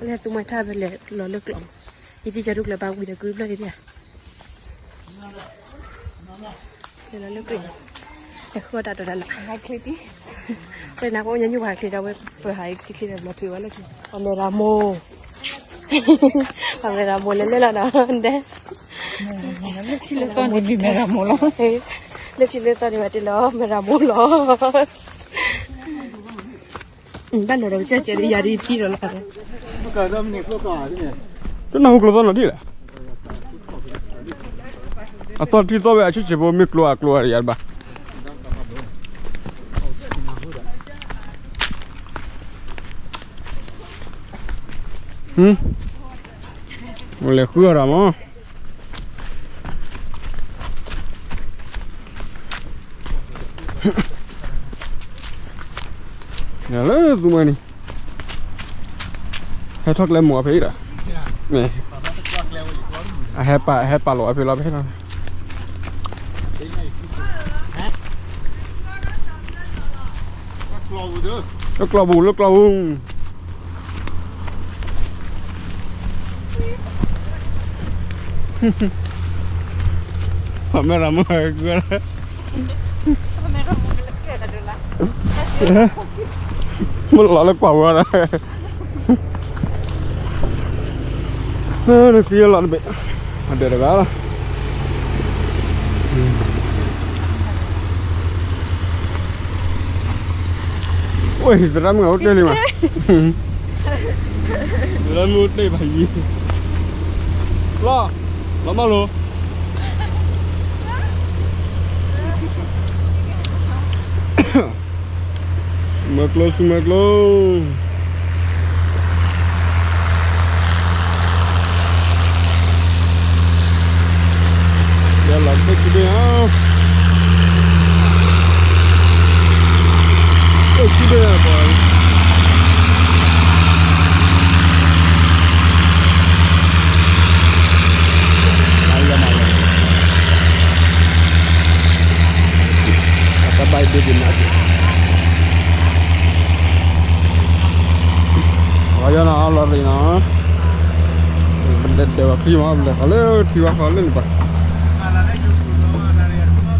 လၢသူမွဲထၣ်ဖဲလဲၤလီၤလၢကျိးမး, ယကၠီဒူၣ်ကျၢၤဘၣ်ဝံၤဒီးကုၢ်ဖျၢၣ်ဒ်န့ၣ်ဧါ, လဲၤလီၤလၢကျိး, လဲၤဃုအီၣ်တၢ်တဒၣ်လၢ်, ဝဲနၤကအိၣ်ညီနုၢ်ပှၤဟးချ့ဒီးဝဲ ပဟးချ့ချ့ဒီးဘျီထွံဝဲလၢချ့, ပှၤမဲာ်ရမိၢ်, ပှၤမဲာ်ရမိၢ်လဲၤလဲၣ်လီၤနီၤ, ဒဲ လၢထံလၢသီန့ၣ် မဲာ်ရမိၢ်လီၤ, လၢထံလၢသီန့ၣ် မ့ၢ်တဲလီၤ မဲာ်ရမိၢ်လီၤ, တၢ်လီၤဒီးကစၢ်ကဲးဒီးယၤဒ်ထံဒီးလီၤ, တနၢ်ဟူကျိသီၣ်နီၤဒ်လဲၣ်, အသီၣ်ထံသီၣ်ဝဲအဆံးဆံးဖိမ့ၢ်ကျိအကျိအယၤတဘၣ် လဲၤဃုအီၣ်တၢ်မး, လၢသူမွဲန့ၣ်, ဟဲထီၣ်ကျဲမိၢ်အဖဲအံၤဒီး, အဟဲပာ်လီၤအဖဲလီၤဖဲလီၤ, လၢကျီၢ်ပူၤ လၢကျီၢ်ပူၤ မဲာ်ရမိၢ်ဂၤ, မ့ၢ်လီၤလၢကွၢ်ဝဲဒီး, နသံလီၤတဘ့ၣ်, အဒၢးတဂၤလီၤ. အိၣ် သရၣ်မုၣ်အိၣ်တ့ၢ်လံမး, သရၣ်မုၣ်အိၣ်တ့ၢ်ဘၣ်ယံၤ, လီၤ, လီၤမၢ်လိၤ, မၢကျိ ဆူမၢကျိ ယလီၤတ့ၢ်ခံဒ့ၣ်ဧါ, တ့ၢ်ခံဒ့ၣ်ဧါ, အတၢ်ဘၣ်ဒ့ဒ့ၣ်နၤ, အယနီၤလီၤရံနီၤ, ပလဲၤဒၢးဝဲချံမး ပလဲၤဃီၤလၢထံဝါဃီလၢန့ၣ်ပှၤ အယီၤ,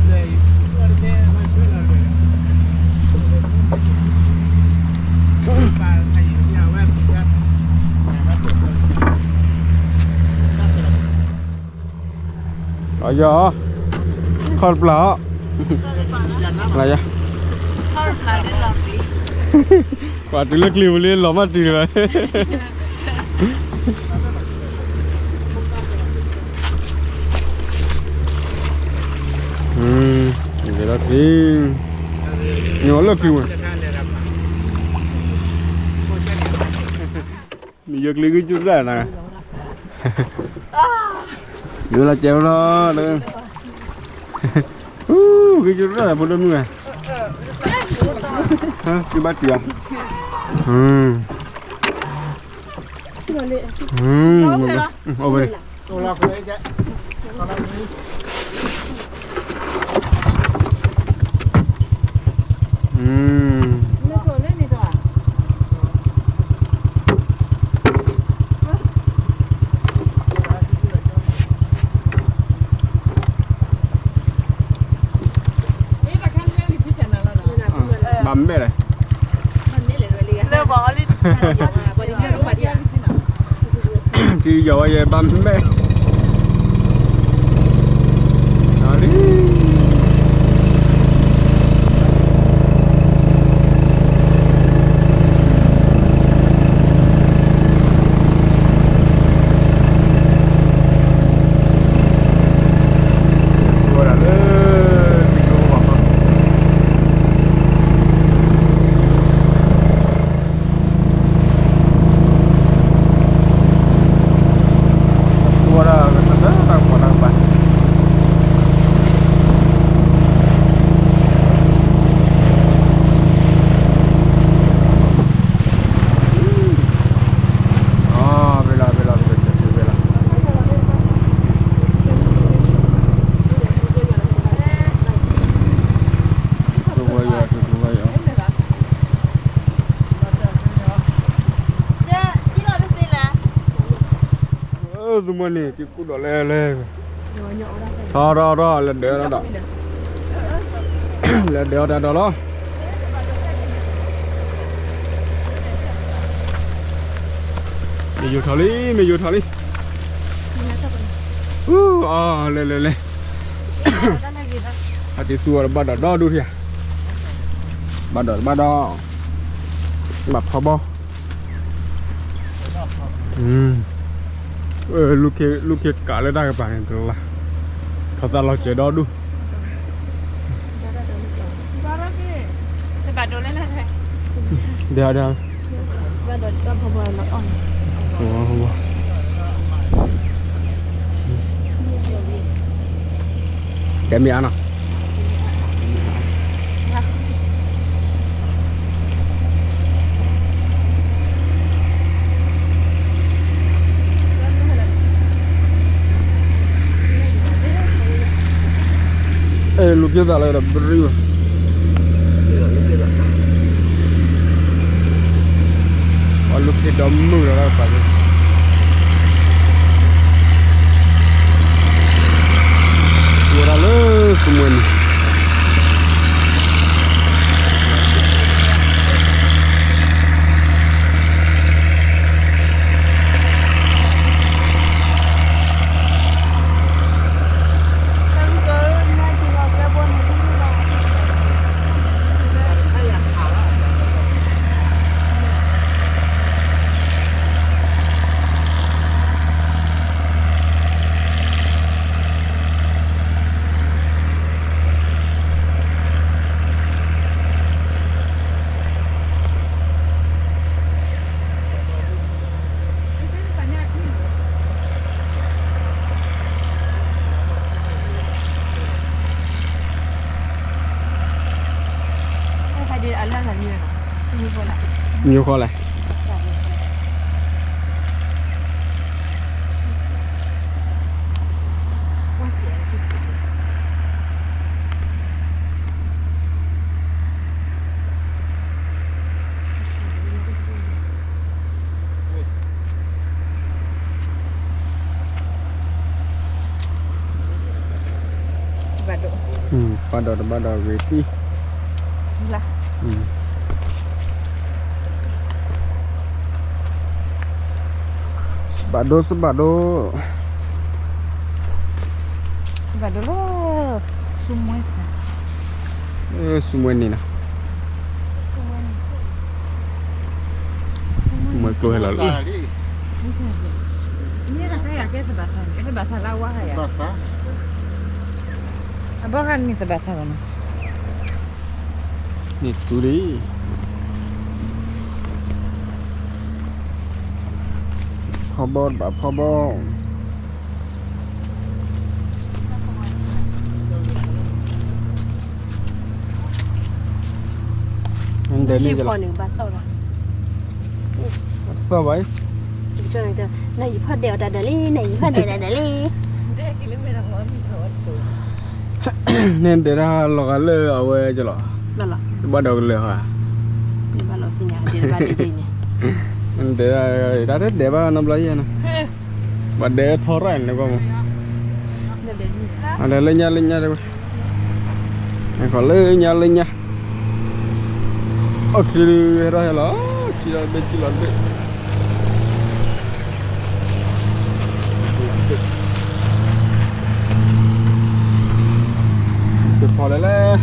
ခီၣ်တပျၢ်အီၤ, လၢယၤ, ပှၤတုၤလၢကျံၤပူၤလံ လီၤမၢ်တုၤလၢၤဘၣ်. လဲၤလီၤကျံၤ, ညီလၢကျံၤဝဲ, မ့ၢ်ယိၤကျံၤဂံၢ်ကၠူၣ်တၢ်နၤ, ယိၤလီၤကဲဝဲလီၤ, ဂံၢ်ကၠူၣ်တၢ်ဖိဒိၣ်မုၣ်ဧါ, ကဘၣ်တုၤဧါ, အိၣ်ဝဲန့ၣ် ဘၣ်မဲာ်လဲၣ်, ထံယီၤဝဲယဲဘၣ်မဲာ်, လံ ကွၢ် သုမ့ၢ်န့ၣ် က့ၤကူၣ်ဒီးလဲၣ်လဲၣ်, ထီထီထီ လဲၤဒၢးဒီး, လဲၤဒၢးအီၣ်တၢ်ဒီးလီၤ. မ့ၢ်ယိၤထီၣ်လံ မ့ၢ်ယိၤထီၣ်လံ, အူအီၤ လဲၤလဲၤလဲၤ, အတံၤသူအီၤတဘၣ်ဒီးဒီဒူၣ်ထံဧါ, ဘၣ်ဒီးတဘၣ်ဒီး, ဘၣ်ဖီဘီ လူၢ်ခ့ကးလၢတၢ်ကပၤန့ၣ်တလါ, ထီၣ်သၣ်လီၤစဲးဒီဒူၣ်, ဒ်ဒ်, တဲမ့ၢ်အါနီၤ. အဲ လူၤက့ၤသးလၢဒီးဘရံၤဘၣ်, အလူၤက့ၤဒီးမုၢ်ဒီးပာ်က့ၤ ဝဲဒၣ်လၢစမွဲန့ၣ် မ့ၢ်ဃီလဲၣ်. ဘၣ်ဒီးတဘၣ်ဒီးဂ့ၤတံၢ်, စဘၣ်ဒိ စဘၣ်ဒိ, ဘၣ်ဒိလီၤ, စူမွဲ, စူမွဲန့ၣ်နီၤ, မွဲကျိဟဲလီၤလံ, အဘီဃာ်န့ၣ်သဘၣ်သးဘၣ်နီၤ, န့ၣ်တူလံ, ဖီဘီတဘၣ်ဖီဘီ နဒဲးန့ၣ်ကလီၤ, သီၣ်ဘၣ်အံၤ, နယံာ်ဖီဒဲးအီၤတၢ်ဒၢးလံ, နယံာ်ဖီဒဲးတၢ်ဒၢးလံ, နဒဲးတၢ်လီၤဂာ်လၢအဝဲကလီၤ, တဘၣ်ဒီးကလၢာ်ဧါ, နဒဲးတၢ်ဒဲးဘၣ်နီတဘျီယဲၢ်နီၤ, ဘၣ်ဒဲးထီရၣ်န့ၣ်ကွၢ်မး, အဒဲးလၢညါလၢညါတဲဝဲ ခီလၢညါလၢညါ, အီၣ်ချံဟဲထီၣ်ဟဲလီၤ, ထံလီၤတဘ့ၣ် ထံလီၤတဘ့ၣ်, ထံလီၤတဘ့ၣ်, ကဖီလဲၣ်လဲၣ်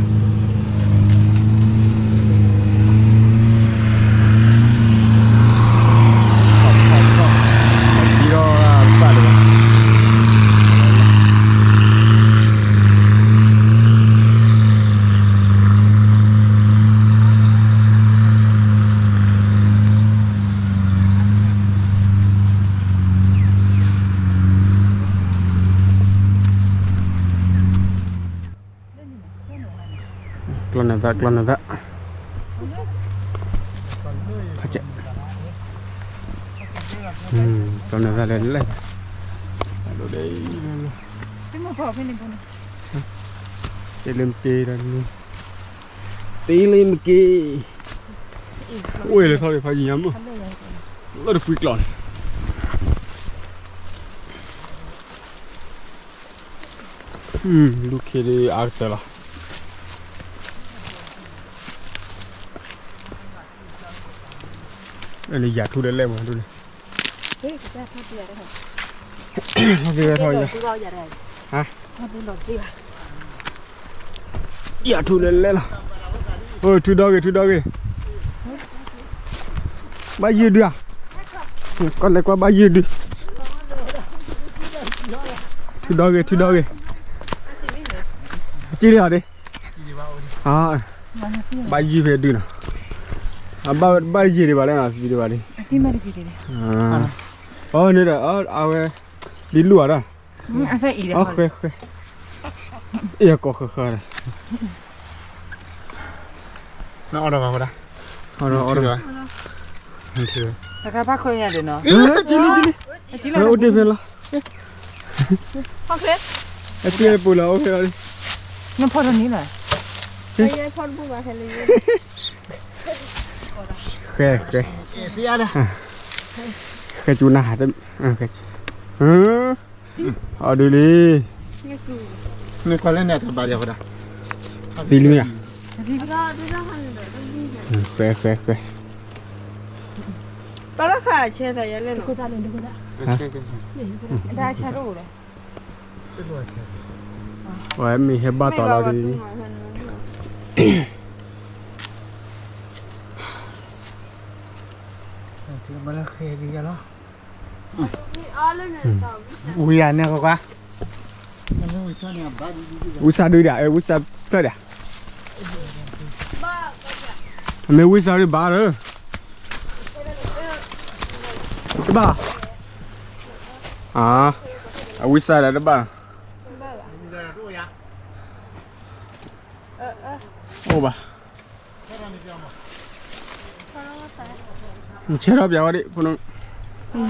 ကျီၢ်နၢ်သး ကျီၢ်နၢ်သး ဖးကဲ, ကျီၢ်နၢ်သးလဲၣ်လဲၣ်, တ့လၢမ့ၢ်က့, တ့လၢမ့ၢ်က့, အိၣ်လၢထီၣ်လၢဖးယံၤညါမုၢ်, လၢတကွံကျီၢ်န့ၣ် လူၢ်ခ့ဒ်အါကတၢၢ်လီၤ. ယၤထူလၢလဲၣ်မးဒ်န့ၣ်, ထီၣ်သ့ဝဲထီၣ်ယၤ, ယၤထူလၢလဲၣ်လီၤ. ထူဒီဂ့ၤ ထူဒီဂ့ၤ, ဘၣ်ယုၢ်ဒုဧါ, ကီၢ်လဲၤကွၢ်ဘၣ်ယုၢ်ဒု, ထူဒီဂ့ၤ ထူဒီဂ့ၤ, အစံၣ်လံအီၤဒ်, ဘၣ်ယုၢ်ဖဲဒုနီၤ, ဘၣ်ယုၢ်ဒံးဘၣ်လၢနသံဒံးဘၣ်ဒ်, အန့ၣ်ဒီး အဝဲ ဒ်လူၢ်အီၤဒီး, ဃဲဃဲ, အကိးဃၢဃၢဒီး, နအီၣ်ဒီးဘၣ်ဝဲဒၣ်, အီၣ်ဒီးအီၣ်ဒီး, တခါဘၣ်ခွဲညါဒ်နီၤ, ကလံကလံ, အိၣ်တ့ၢ်ဖဲလီၤ, အစံၣ်ပူၤလီၤ အိၣ်ဖဲလီၤ, နဖီၣ်တန့ၣ်လီၤ, ဃဲဃဲ, ဃဲကၠူနၤဟး, အီၤဒုးလံ, မ့ၢ်ကွၢ်လၢန့ၣ်တဘၣ်ယၤဝဲဒၣ်, သံလံမ့ၢ်ဧါ, ဃဲဃဲဃဲ, ပၢ်လၢခါဆဲသးယၤလဲၣ်နီၤ, ဒါဆဲတအိၣ်လီၤ, ဝဲမ့ၢ်ဟဲဘၣ်တီၤလီၤဒ်, မ့ၢ်ဘၣ်ဝဲ, ဝံၤယၤန့ၣ်ကွၢ်ကွၢ်, ဝံစၢ်ဒုဒၣ် ဝံစၢ်ဖျၢၣ်ဒၣ်, မ့ၢ်ဝံစၢ်ဒုဘၣ်လၢ, တဘၣ်, အဝံစၢ်ဒၣ်တဘၣ်, အိၣ်ဘၣ် နဆဲထီၣ်ပျးဝဲဒၣ်, ဖိနီၤ,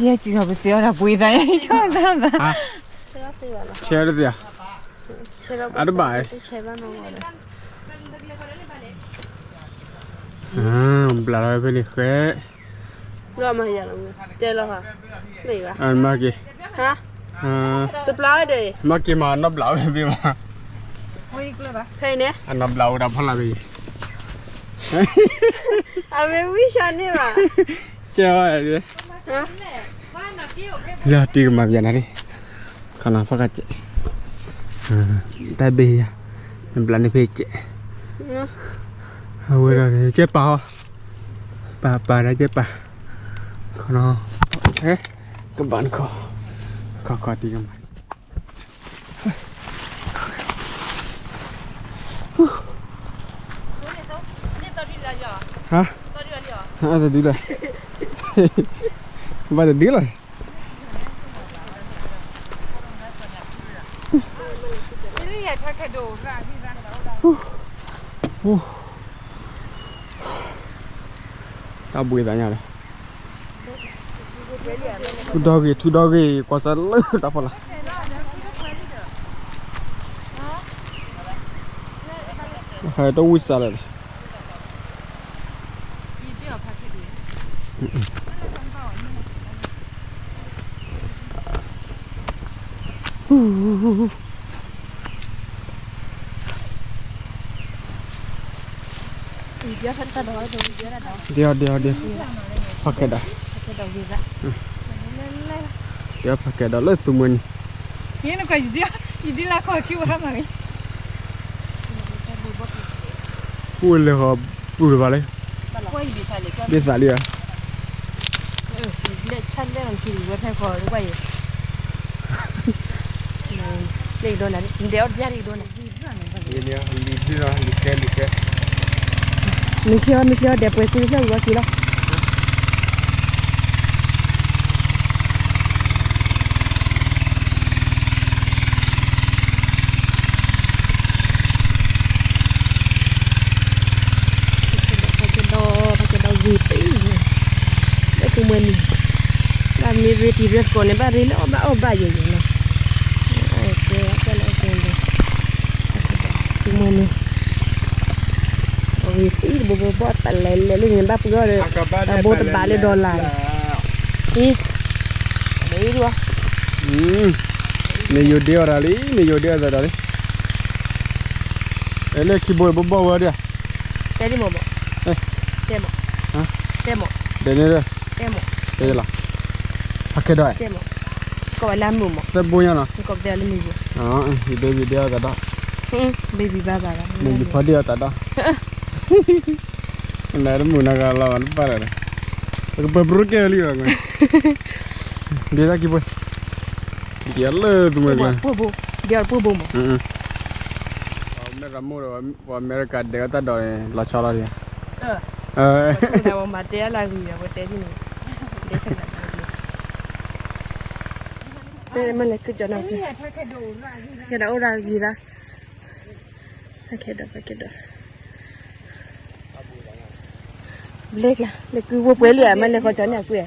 ယဲၢ်စံးထီၣ်ပသ့အီၣ်တၢ်ပှ့ၤသး, ဆဲတသ့ဧါ, အတဘၣ်, ဘျးလီၤဝဲဖဲန့ၣ်ဃဲ, တဲလီၤ, မၤက့ၤ, တဘျးဝဲဒီး, မၤက့ၤမၤနီၢ်ဘျးဝဲဖဲဘၣ်, ဖဲန့ၣ်, အနီၢ်ဘျးဝဲဒၣ်ဖီလာ်ဖဲအံၤ, အဝဲဝံစၢ်န့ၣ်ဘၣ်, ကဲဝဲ, လၢတံၤကမၤပျးနၤဒ်, ခီနီၤဖီၣ်ကစဲး, တၢ်ဘ့ၣ်ယၤ, နဘျးန့ၣ်ဖဲကဲး, အဝဲဒၣ်န့ၣ် ကဲပာ်အီၤ, ပာ်ပာ်ဒၣ်ကဲပာ်, ခီနီၤ, ကဘၣ်နခီ, ခီခီတံၤကမၤ ဟါ, တဒုလီၤ, ဘၣ်တဒုလီၤ, တၢ်ဘှံးသးညါလီၤ, ထူဒီဂ့ၤ ထူဒီဂ့ၤ ကွၢ်စၢ်လၢတၢ်ဖီလာ်, တဝံၣ်စၢ်လၢာ်, ဒ်အီၤဒ်အီၤဒ်အီၤ, ဖးကဲဒီး, ဒ်အီၤဖးကဲဒီးလၢသူမှဲန့ၣ်, ယဒ်လၢခီခံဝဲမး, ပူၣ်လဲၤဃီပူၢ်ဘၣ်လၢ, ဘ့ၣ်သးလံဧါ, လၢဆၣ်လဲၣ်အီၤခံဝဲဖဲခီလၢပှၤယဲၢ်, လၢအံၤဒိၣ်န့ၣ်, ဒဲးအီၣ်ဒ်အံၤဒိၣ်န့ၣ်, လံၤဒ်လီၤ လံၤကဲ လံၤကဲ, မ့ၢ်ဆ့အီၤ မ့ၢ်ဆ့အီၤ ဒဲးပှဲၤကူလၢဖျၢၣ်ဝံၤဝဲက့ၤလီၤ. ဖးကဲဒီး ဖးကဲဒီးဂ့ၤပ့ၤ, လၢသူမှဲန့ၣ်, ဘၣ်မ့ၢ်ရ့တံၤရ့သကိးန့ၣ် ဘၣ်ရ့လၢအီၣ်ဘၣ်အီၣ်ဘၣ်ယဲၢ်ယဲၢ်လီၤ. ကဲကဲလၢကဲဒီး, သူမှဲန့ၣ်, အဂ့ၤပ့ၤတဘိဘိဘီတလဲၤလဲၤလၢန့ၣ် ဘၣ်ပှဲၤအီၤဒီး, တဘိတဘးလၢ dollar န့ၣ်, မ့ၢ်ယိၤဒ့အီၤတၢ်လံ မ့ၢ်ယိၤဒ့အီၤတၢ်ဒီးလံ အဲ လၢခံဘိဘီၣ်ဝဲဒၣ်, တဲဒ်မ့ၢ်ဘၣ်, တဲမ့ၢ်, တဲမ့ၢ်, တဲန့ၣ်, တဲလီၤ, ဟဲခဲဒီး, တဲမ့ၢ်, ကိးဝဲလၢမုာ်မ့ၢ်, သၢဘိညါနီၤ, ကိးပတဲအီၤလၢမုာ်ဘိ, ယ baby ဒ့အီၤသးဒီး, baby ဘၣ်ဘၣ်လီၤ, မ့ၢ်ယဖီဒ့အီၤသးဒီး, နတမုာ်နဂၤလီၤ နပၢ်ဒီး, ပကပၢၤပြူကဲလံ, ဒ်တၢ်ခံဘိ, ဒ်အီၤလၢသူမွဲကျါ, ဒ်အီၤပှိၢ်ဘိမ့ၢ်, မ့ၢ်ရမိၢ်ဒီး ပှၤအမဲရကၤဒဲးဝဲတၢ်ဒိးန့ၣ် လီၤဆီလီၤဒံး, မၤတဲလၢဂ့ၤဒီး ပတဲဒ်န့ၣ်, မ့ၢ်လဲၤကကီနီၤ, ကဲဒီးအိၣ်ရၤဂ့ၤရၤ, ခဲဒီး ခဲဒီး, ဘျဲၣ်ကျါ လဲၤကွံဝဲပှဲၤလံဧါ, မ့ၢ်လဲၤဃီကၠီန့ၣ်အကွံဧါ,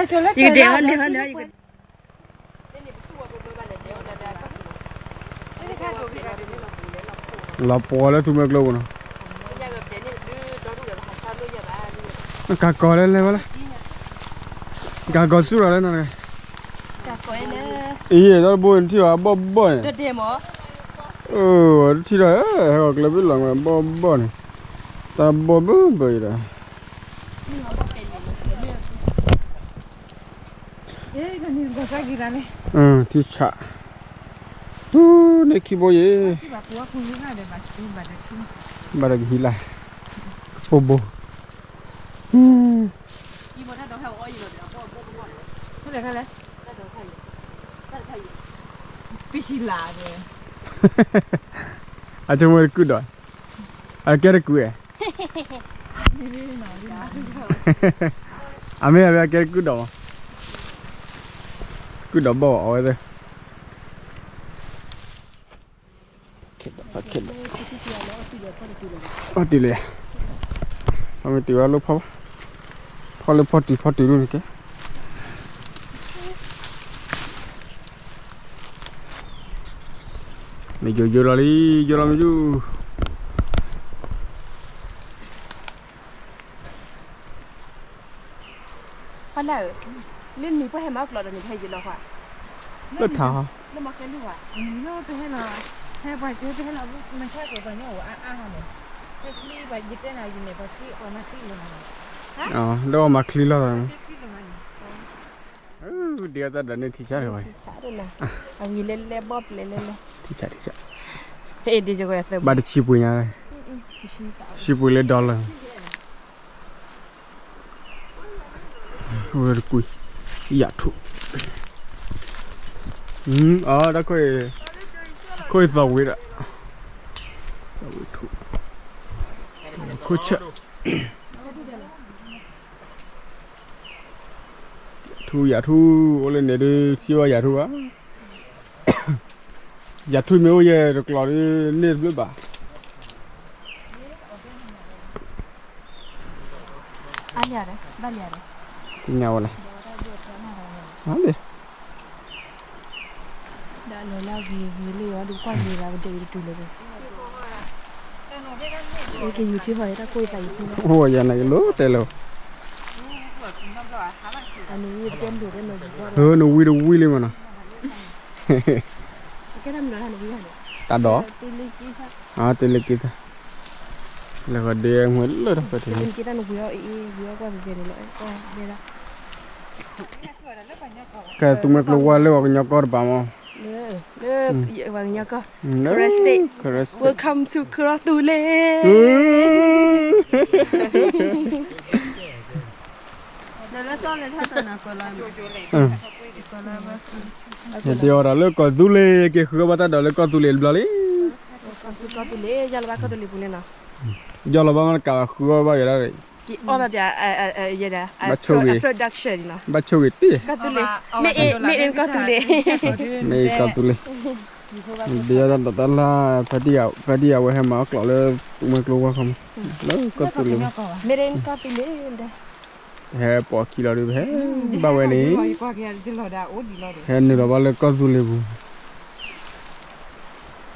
ယကဒဲးဟီလဲၤဟီလဲၤဟီ, ယက လီၤပှီၤလၢသူမွဲကျိပူၤနီၤ, ကၤကီၤလၢလဲၤဘၣ်လၢ, ကၤကီၤဆူၣ်ထီၣ်လၢနၤ, အံၤ တၢ်တဘိနထံၣ်ဘၣ်ဘီၣ်ဘီၣ်န့ၣ်, တထံၣ်ဒီး ဟဲဂီၤကျဲဘၣ်လီၤဘီၣ်ဘီၣ်န့ၣ်, တၢ်ဘီၣ်ဘၣ်ဘၣ်အံၤဒီး ထံဆး, ဟူန့ၢ်ခံဘိယဲၢ်, ဘၣ်တကဟံးလၢ်, ပိဘိ, အဆိကမိၣ်တကုၢ်ဒီး, အကဲတကုၢ်ဧါ, အမ့ၢ်အဝဲအကဲတကုၢ်ဒီး, ကုၢ်ဒီးဘီၣ်အီၤဝဲသ့ၣ် ဖီတုၤလံ, ဖီမ့ၢ်တုၤဝဲလၢဖီ, ဖီလၢဖီတုၤဖီတုၤလၢန့ၣ်ကဲ, မ့ၢ်ယိယိလီၤလံ, ယိလီၤမ့ၢ်ယိ ဖီလာ်ဧၢ, လၢနံၤပှၤဟဲမၤအီၣ်ကျိးဒီးန့ၣ် ပဟဲယံာ်လီၤဃီ, လၢထး, လၢမၤကဲလူၢ်ဧါ, လၢပဟဲလီၤ, ဟဲပှၤကဲပဟဲလီၤ, မ့ၢ်ဆါက့ၤပှၤညီအိၣ်အါအါဟီန့ၣ်, ဟဲချံပှၤယတဲနၤယံာ်န့ၣ် ပှၤချံပှၤမၤချံလီၤ, ဒ်မၤချံလီၤ, ဒ်အီၤတၢ်ဒၣ်န့ၣ်ထံဆါတဝဲ, အဝံၤလဲၤလဲၤဘီၣ်ပျဲၤလဲၤလဲၤ, ထံဆါထံဆါ, ဘၣ်တဆံပှ့ၤညါ, ဆံပှ့ၤလၢ dollar ဝဲတကွံ, ယၤထူၣ်, အတၢ်ခိၣ်, ခိၣ်သီဝံၤဒီး, သီဝံၤထူၣ်, ခိၣ်ဆၢၣ်, ထူၣ်ယၤထူၣ်, အိၣ်လၢန့ၣ်ဒုး စံၣ်ဝဲယၤထူၣ်ဘၣ်, ယၤထူၣ်မ့ၢ်အိၣ်ယဲၢ်တကျိးဒုး န့ၢ်တဘျုးဘၣ် သ့ၣ်ညါဝဲလဲၣ်, လၢ, အိၣ်ယၤန့ၣ်ကလိတဲလၢ, နဝံတဝံလံမနီၤ, တၢ်ဒီး, တ့လ့က့သၢ, လဲၤဃီဒ့မွဲလၢတၢ်ဖဲတ့လ့, ကဲသူမွဲကျိဝါလၢပှၤကညီကီၢ်တပၤမး, လၢပှၤကညီကီၢ်, Karen State, welcome to Karen State, ယတဲအီၤဒီးလၢကီၢ်သူလ့ၤ က့ၤဃုအီၣ်ဘၣ်တၢ်ဒီးလၢကီၢ်သူလ့ၤတဘျီလံ, ကီၢ်သူလ့ၤ ယလီၤဘၣ်ကီၢ်သူလ့ၤပူၤန့ၣ်နီၤ, ယလီၤဘၣ်မ့ၢ်တကးဘၣ်ဃုအီၣ်ဘၣ်ယၤဒၣ်, က့ၤအီၣ်ဘၣ်ပယၤ, ယဲဒၣ်, production နီၤ, ဘၣ်ဆိၣ်ဂ့ၤတ့ၢ်, ကီၢ်သူလ့ၤ, made in ကီၢ်သူလ့ၤ, made in ကီၢ်သူလ့ၤ, ဒ်ယၤဒီးတၢ်လၢ, ဖဲဒ်အဝဲဟဲမၤအီၣ်ကျိးလၢသူမွဲကျိဝါခီမး, လၢကီၢ်သူလ့ၤ, made in ကီၢ်သူလ့ၤ, ဟဲပိာ်ခံလီၤဒုး ပဟဲဘၣ်ဝဲန့ၣ်, ဟဲနုာ်လီၤဘၣ်လၢကီၢ်သူလ့ၤပူ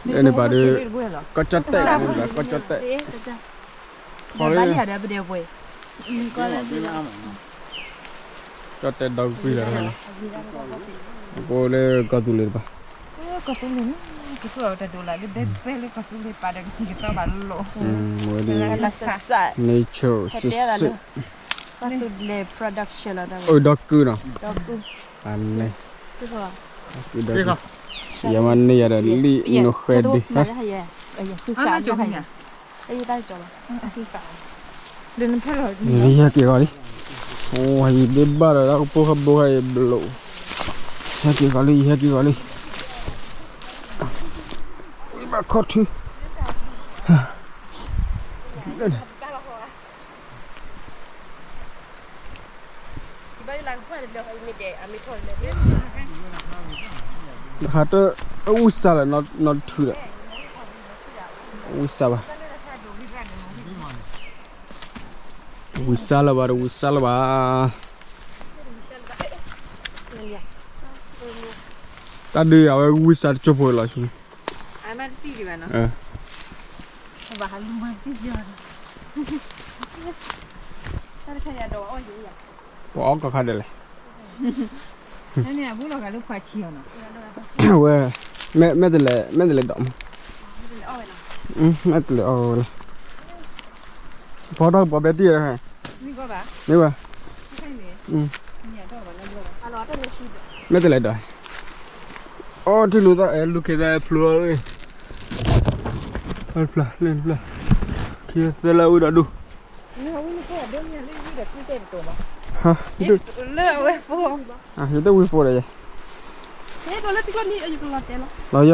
ၤ, လၢန့ၣ်ပၤဒုး, ကီၢ်ကၠီၣ်တဲၣ်န့ၣ် ကီၢ်ကၠီၣ်တဲၣ်, ဖီလၢ, ကၠီၣ်တဲၣ်ဒီကပံၤလီၤ, အဃိလၢကီၢ်သူလ့ၤတပၤ, ကီၢ်သူလ့ၤ ကသူၣ်အီၤတဒိၣ်လၢ လၢဒဲပဲလၢကီၢ်သူလ့ၤပာ်ဒီးကသံၣ်ကသီဘၣ်လိာ်, ဝဲဒၣ် nature စ့ၢ်စ့ၢ်, ကီၢ်သူလ့ၤ production လီၤ, အိၣ်ဒီကုၢ်နီၤ, အန့ၣ်, ယမၤန့ၢ်ယၤဒီးလံာ်နိဃဲဒံး, ယဟဲက့ၤဂီၤလံ, အိၣ်ယဟဲက့ၤဂီၤလံ, ယဟဲက့ၤဂီၤလံ, ယဟဲက့ၤဂီၤလံ, ဝံၤဘၣ်ခီၣ်ထံး ဟးတအဝံၣ်စၢ်လၢနီၢ်တထူဒီး, အဝံၣ်စၢ်ဘၣ်, ဝံၣ်စၢ်လၢၤဘၣ်, တဝံၣ်စၢ်လၢၤဘၣ်, တၢ်ဒုးအဝဲဝံၣ်စၢ်တကၠိဖိလီၤဆူ, ပှၤအီၣ်ကီၢ်ခါဒဲးလဲၣ်, ဝဲ, မ့ၢ်တလဲၤ, မ့ၢ်တလဲၤဒိးမး, မ့ၢ်တလဲၤအီၣ်ဝဲလီၤ, ဖီထီၣ်ကပီၤပဲတံၢ်, မ့ၢ်ဝဲ, မ့ၢ်တလဲၤဒိး, အီၣ်ထံၣ်လိာ်သး လူၤက့ၤသးဖျိအီၤ, ဖျါ, ဖျါ, ခံသၢလၢအဝံၣ်ဒီးဒိၣ်, ယတဝံၣ်ဖိဒီးယဲ, လီၤယီၤ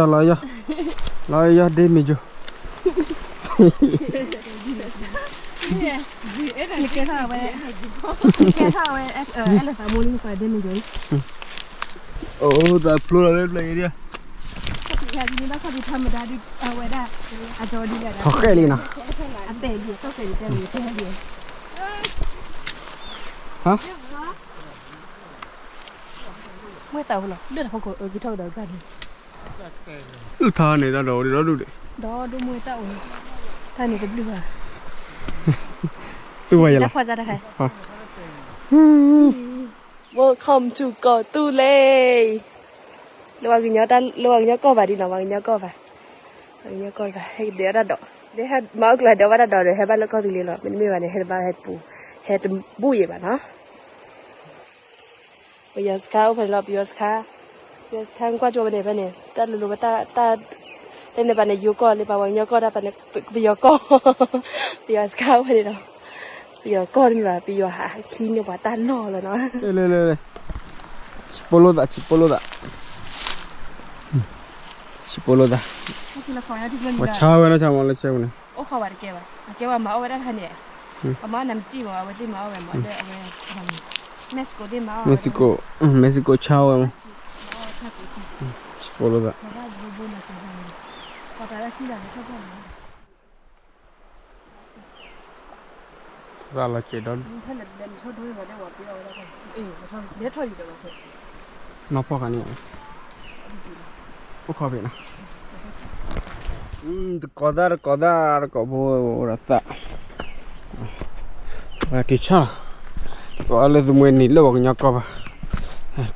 လီၤယီၤ, လီၤယီၤ ဒ့မ့ၢ်ကၠိ ကဲထီၣ်ဝဲ, ကဲထီၣ်ဝဲ, အဲၣ်လၢသးမိၢ်လံ ပှၤဒ့မ့ၢ်ကၠိ, အိၣ်သးဖျိလီၤလၢပျၢၤအံၤဒၣ်, ထီၣ်ဃဲလံနီၤ, မွဲသးအိၣ်လီၤ ဒၣ်တၢ်ဖီခိၣ်အကထီၣ်ကဒီးဂၤန့ၣ်, လၢထါန့ၣ်တၢ်ဒီးအိၣ်ဒီဒူၣ်ဒံး, ဒီဒူၣ်မွဲသးအိၣ်, တၢ်န့ၣ်တဘျုးဘၣ်, တူၢ်ဝဲယဲလီၤ, Welcome to ကီၢ်သူလ့ၤ, လၢပှၤကညီ, လၢပှၤကညီကီၢ်ဘၣ်ဒ်နီၤ, ပှၤကညီကီၢ်ဘၣ်, ပှၤကညီကီၢ်ဘၣ် ဟဲက့ၤဒဲးဝဲတၢ်ဒီး, မၤအီၣ်ကျိၤဒဲးဝဲတၢ်ဒီးဒီး ဟဲဘၣ်လၢကီၢ်သူလ့ၤလီၤ, မ့တမ့ၢ်ဘၣ်န့ၣ် ဟဲတဘၣ်ဟဲပူၤ, ဟဲတဘူၣ်ယဲၢ်ဘၣ်နီၤ. ပယီၤစခါအိၣ်ဖဲန့ၣ်လီၤ, ပယီၤစခါ, ပယီၤစခါကွၢ်ကၠိဝဲန့ၣ် ဖဲန့ၣ် တၢ်လိၤလိၤဝဲတၢ်, တၢ်, တၢ်န့ၣ်ဘၣ်န့ၣ် ယိၤကီၢ်လၢပှၤကညီကီၢ်တၢ်ပာ်န့ၣ်, ပယီၤကီၢ်, ပယီၤစခါအိၣ်ဖဲန့ၣ်လီၤ, ပယီၤကီၢ်တမ့ၢ်ဘၣ် ပယီၤဟးခံန့ၣ်ပှၤတၢ်လီၢ်လီၤနီၤ. ဆံးပိလိာ်သး, ဆံးပိလိာ်သး, ဆံးပိလိာ်သး, ပှၤဆါဝဲနီၤ ဆါမးလၢဆဲးပူၤန့ၣ်, အိၣ်ခိးဝဲတကဲဘၣ်, အကဲဝဲမၤအီၣ်ဝဲဒၣ်တခါန့ၣ်, အမၤနၤမစံၣ်မး အဝဲသ့ၣ်မၤအီၣ်ဝဲမး လၢအဝဲ, Mexico သ့ၣ်မၤအီၣ်, Mexico, Mexico ဆါဝဲမး, ဆံးပိလိာ်သး သးလီၤစဲးဒီဒူၣ်, နီၢ်ဖီၣ်ခါန့ၣ်, အိၣ်ခီၣ်ဖံးနီၤ, တကိးသၣ် တကိးသၣ် တကိးဖိဒီးသၣ်, တံၢ်ဆၣ်, ကိးလၢသမူန့ၣ်လၢပှၤကညီကီၢ်ဘၣ်,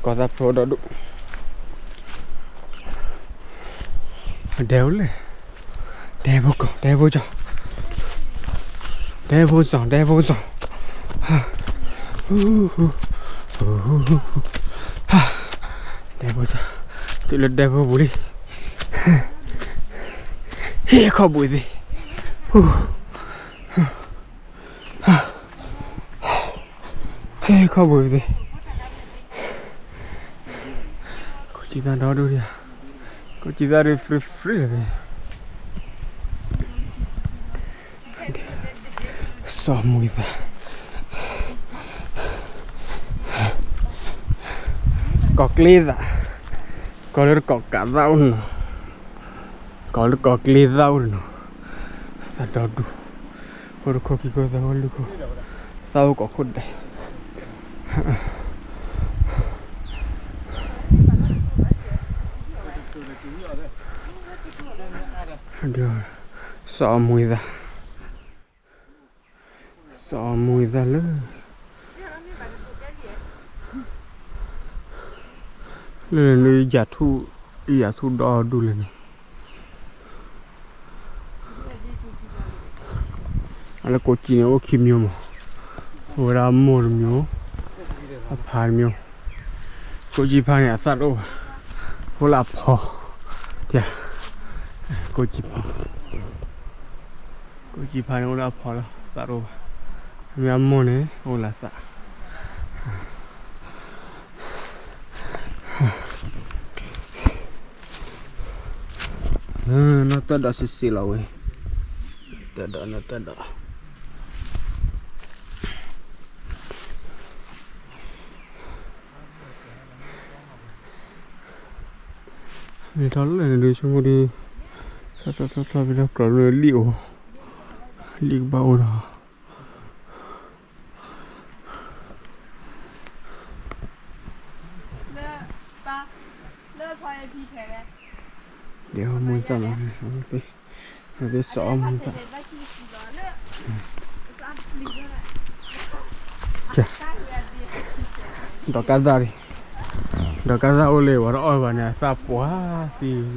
ကိးသၣ်ဖျိဒီဒူၣ်, ဒဲအိၣ်လဲၣ်, ဒဲဖိကီၢ် ဒဲဖိကီၢ်, ဒဲဖိစီၤ ဒဲဖိစီၤ, ဒဲဖိစီၤ, တုၤလၢဒဲဖိပူၤလံ, ဟ့ၣ်ခီၣ်ဘှံးသ့ၣ်, ဟ့ၣ်ခီၣ်ဘှံးသ့ၣ်, ကိးကံသၣ်ဒီဒူၣ်ဒံး, ကိးကံသၣ်ဒ် free free လီၤ, စီၤမှံသး, ကိးကျ့သၣ်, ကိးလၢတကိးကးသၣ်အိၣ်နီၤ, ကိးလၢတကိးကျ့သၣ်အိၣ်နီၤ, သၣ်ဒီဒူၣ်, ခိၣ်တခိၣ်ခံခိၣ်သၢခိၣ်လွံၢ်ခိၣ်, သၣ်အိၣ်ကိးခိၣ်ဒဲး စီၤမှံသး, စီၤမှံသးလၢ, လၢနုၤယၤထူၣ်, ယၤထူၣ်ဒီဒူၣ်လၢန့ၣ်, လၢကိးကံန့ၣ်အိၣ်ခံမျိုးမး, အိၣ်ဝဲဒၣ်အမိၢ်တမျိုး, အဖါတမျိုး, ကိးကံဖါန့ၣ်အသၣ်တအိၣ်ဘၣ်, အိၣ်လၢအဖီ, ယ, ကိးကံဖါ, ကိးကံဖါန့ၣ်အိၣ်လၢအဖီလီၤ, သၣ်တအိၣ်ဘၣ်, မ့ၢ်အမိၢ်န့ၣ် အိၣ်လၢအသၣ် နီၢ်တၢ်ဒီးစံးစံးလီၤဝဲ, တၢ်ဒီး နီၢ်တၢ်ဒီး, န့ၣ်ထီၣ်လၢန့ၣ်ဒုး ဆိကမိၣ်ဒုး, ထီၣ်ထီၣ်ထီၣ်ထီၣ်ဖဲထီၣ်ကြၢးလၢလံၣ်အိၣ်, လံၣ်ကဘၣ်အိၣ်ဒီး ဒဲမုၢ်သၣ်မး, အဝဲသ့ၣ်စီၤအီၣ်မုၢ်သၣ်, ဒီးကါသၣ်, ဒီးကါသၣ်အိၣ်လၢဝဲတအီၣ်ဘၣ်န့ၣ် အသၣ်ပှၢ်သံယဲလီၤ, တ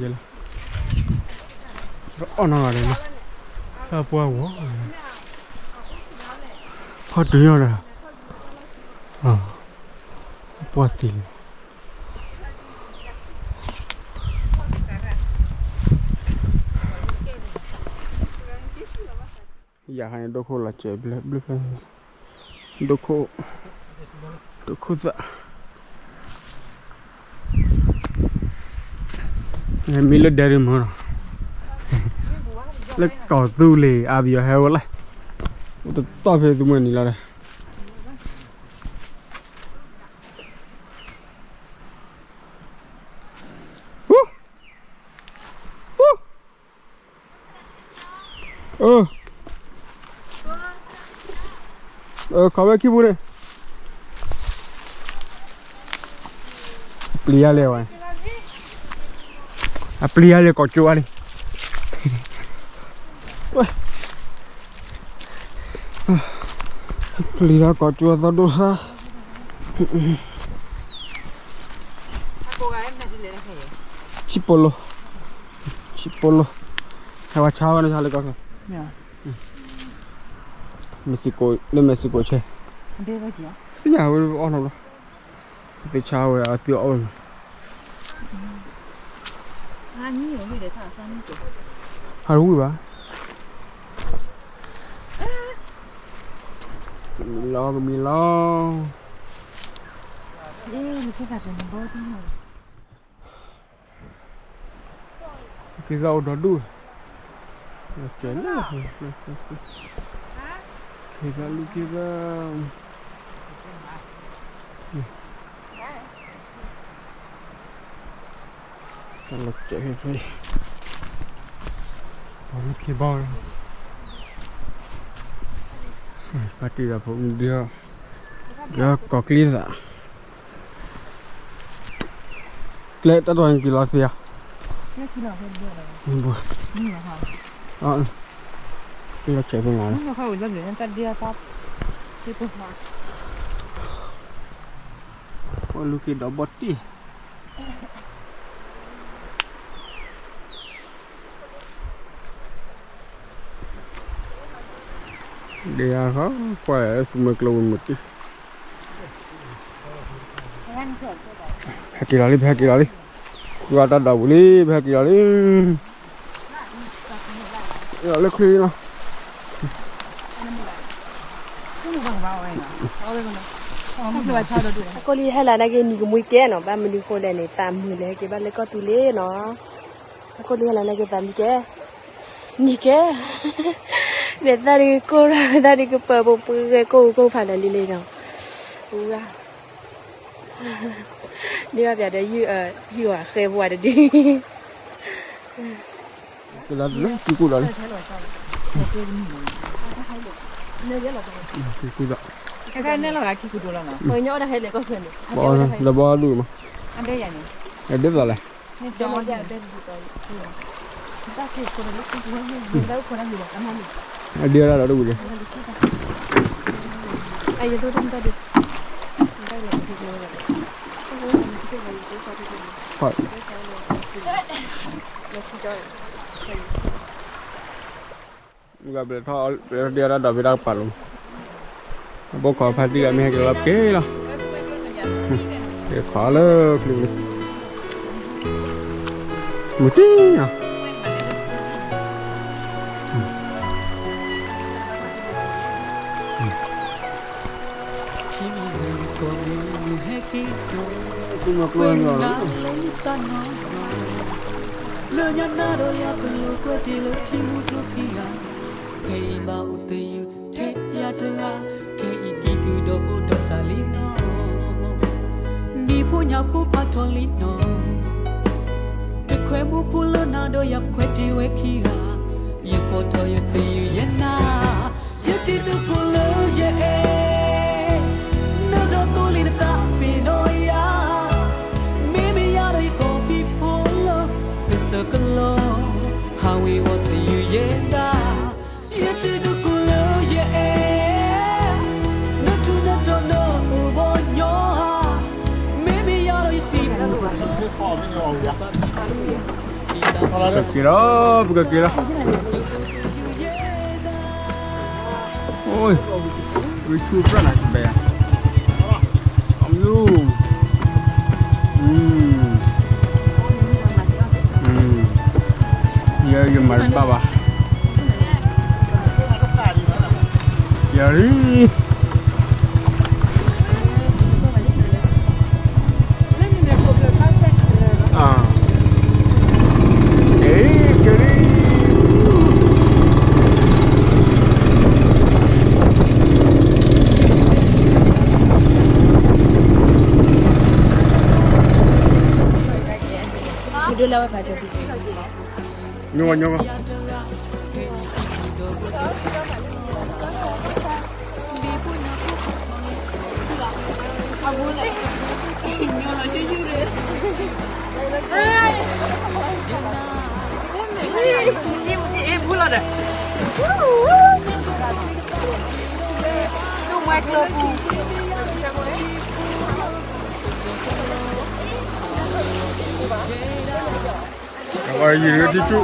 အီၣ်နီတဂၤဒီး, သၣ်ပှၢ်ဝဲ, ခီတုၤညီဒီး, ပှၢ်သံလံ ယၤခါန့ၣ် ဒိၣ်ခိၣ်လီၤစဲးဘျုးဖဲ, ဒိၣ်ခိၣ်, ဒိၣ်ခိၣ်သၣ်, မံလၢဒဲဒုးမၢလီၤ, လၢကီၢ်သူလ့ၤ အါပယီၤဟဲဝဲလဲၣ်, အိၣ်တတီၢ်ဖဲသုးမုၢ်နံၤလီၤဒီး ခီဝဲခံပူၤန့ၣ်, အပျံၤယါလဲၣ်ဝဲ, အပျံၤယါလဲၣ်ကီးကၠိဝဲလံ, ပျံၤယါကီးကၠိအသီဒိၣ်ဆါ ဆံးပိလိ, ဆံးပိလိ, ဟဲဝဲဆါဝဲန့ၣ်ဆါလၢကီၢ်, မ့ၢ်စ့ၢ်ကီး, လၢမ့ၢ်စ့ၢ်ကီးဆဲ, သ့ၣ်ညါဝဲအီၣ်နီၤလီၤ, သ့ၣ်ဆါဝဲအသုအီၣ်ဝဲမး, ဟးဝံၤဘၣ်, ကမံၤလီၤ ကမံၤလီၤ, က့ၤသးအိၣ်ဒီဒူၣ်, ကဲလၢ, က့ၤသးလူၤက့ၤသး, တၢ်လီၤစဲးဖဲဖဲအံၤ, ပှၤလူၤက့ၤဘၣ်, ပှၤတံၢ်ဒီးဖိဒုး, ဒုးကီၤကျ့သး ကျဲတၢ်တဝဲက့ၤလီၤသ့ဧါ, ဘၣ်, က့ၤလီၤဆဲးဖဲလီၤ, ပှၤလူၤက့ၤဒီးဘီၣ်တံၢ်, ဒ်ယၤဃီ, ကွၢ်သုးမုၢ်ကျိဝံၤမုၢ်တံၢ်, ဟဲက့ၤလီၤလံ ပဟဲက့ၤလီၤလံ, ဃုအတၢ်ဒိးပူၤလံ ပဟဲက့ၤလီၤလံ, လီၤလၢချ့လီၤ, အကိလံဟဲလၢနက့ၤနံၤကမှံကဲနီၤ, ဘၣ်မနုၤဃိလဲၣ်န့ၣ် သးမုာ်လၢဟဲက့ၤဘၣ်လၢကီၢ်သူလ့ၤနီၤ, အကိလံဟဲလၢနက့ၤသးမုာ်ကဲ, နံၤကဲ, မ့ၢ်သၣ်ဒုးကိၢ်ရၢ် မ့ၢ်သၣ်ဒုးကပၢၤပူၤပှဲၤကိၢ်ပူၤကိၢ်ဖးလၢာ်လံလံနီၤ, အူရၢ် ဒ်ဘၣ်ပျးဒီး ယုၢ်အဃဲပဝးတဒု, က့ၤလီၤလၢခံကူၣ်ဒီးလံ, ခံကူၣ်ဒီး, လၢဘီဒူၣ်မး, ဒ်သိးလဲၣ်, အဒ်ဒၣ်ဒီးတဝံၤလံ, ဟ ဘျဲးထီၣ်ဒ့ဒီးဒီးဖဲတၢ်ကပၤလီၤ, အဘိခိးဖါတံၢ်ဂၤမ့ၢ်ဟဲက့ၤလီၤပက့ၤလီၤ, က့ၤခိးလၢချံလံ, မုၢ်တံၢ်နီၤ. ထံမုၢ်ကီၢ်မုၢ်ဟဲက့ၤဒီး, ကွဲမုၢ်နၤလၢနတၢ်နီၢ်နီၢ်, လၢညါနၤဒီးယၤပလိာ်ကွဲတ့ၢ်လၢထံမုၢ်ကျိခံဂၤ, ခဲအံၤဘၣ်အိၣ်သယုၢ်ထဲယၤတဂၤ, ခဲအံၤကံၢ်ကုၢ်ဒီးဖိဒီးစးလံနီၤ, နံၤဖိညၣ်ဖိဖးထီၣ်လံနီၤ. တခွဲမူဖိလၢနၤဒီးယၤခွဲတ့ၢ်ဝဲခံဂၤ, ယပိာ်ထီၣ်ယသယုၢ်ယဲနၤ, ယတံၤသကိးလၢယအဲၣ်, နဒီးသိလ့ၣ်နသးပ့ၤနီၣ်ယၤ, မ့မ့ၢ်ယၤဒီးယကီၢ်ဖံးဖိလၢ ကစၢၢ်ကလိၤ, ဟးဝ့ၤဝီၤသယုၢ်ယဲဒၣ်, ယတံၤသကိးလၢယအဲၣ်, နထူးနတီၤနအိၣ်ဘီညီဧါ, မ့မ့ၢ်ယၤဒီးယစံးဘျုး ပကက့ၤလီၤ, ပကက့ၤလီၤ. အိၣ်, ဝံထူပြၢ်နၤကဘဲ, အမလူ, ယမၤတဘၣ်ဘၣ်, ယၤရံ မ့ၢ်ဝဲညီဘၣ်, အဝဲယံၤလၢထံဆူ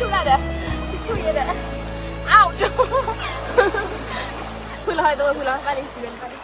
ၣ် ဖုလီၤဟဲတဝဲဖုလီၤ ဘၣ်လံ စံးဝဲန့ၣ်ဘၣ်လံ.